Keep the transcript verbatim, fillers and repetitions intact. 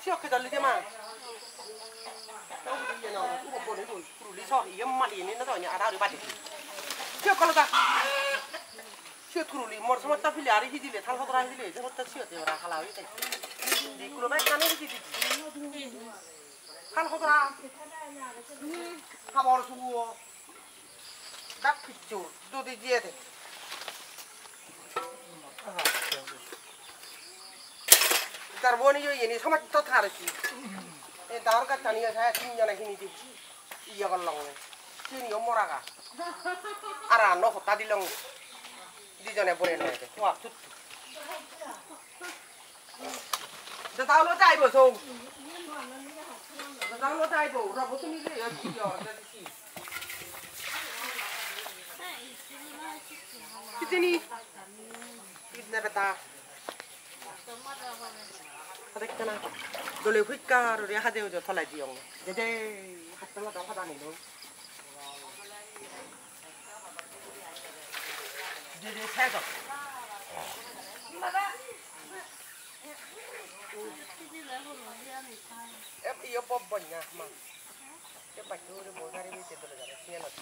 Siyot kedalli de ma. Tau iye no, ubo boni boi, turuli so, iye mali ni no to, ada uri badi. Siyot kolo da. Siyot turuli, mor somot ta pile ari hijile, thal hodora hijile, je hotte siyot de ora hala oye de. Di kulo bai kani hiji di. Thal hodora. Habor suo. Dak picchur, dudi jiyede. Tar boni yo yeni somaj to thar si. E dahor gachchani yo sa tin jone hini di. Iya gollong. Sini yo moraga. Ara no hotta dilong. Dijone bore no ede. Wa tut. Dada ulo jaibo so. Dada ulo jaibo. Robo tumi le yo ki yo. Hijeni. Hijeni beta. Hadekkana. Dole puriskar guri hade ujo toledi ong. Dede, hattala do hadani do. Dede, sedo. Ep, iyo, bob bonya, ma. Ep, baccho ure bo gari bese dole jare, siyan ot.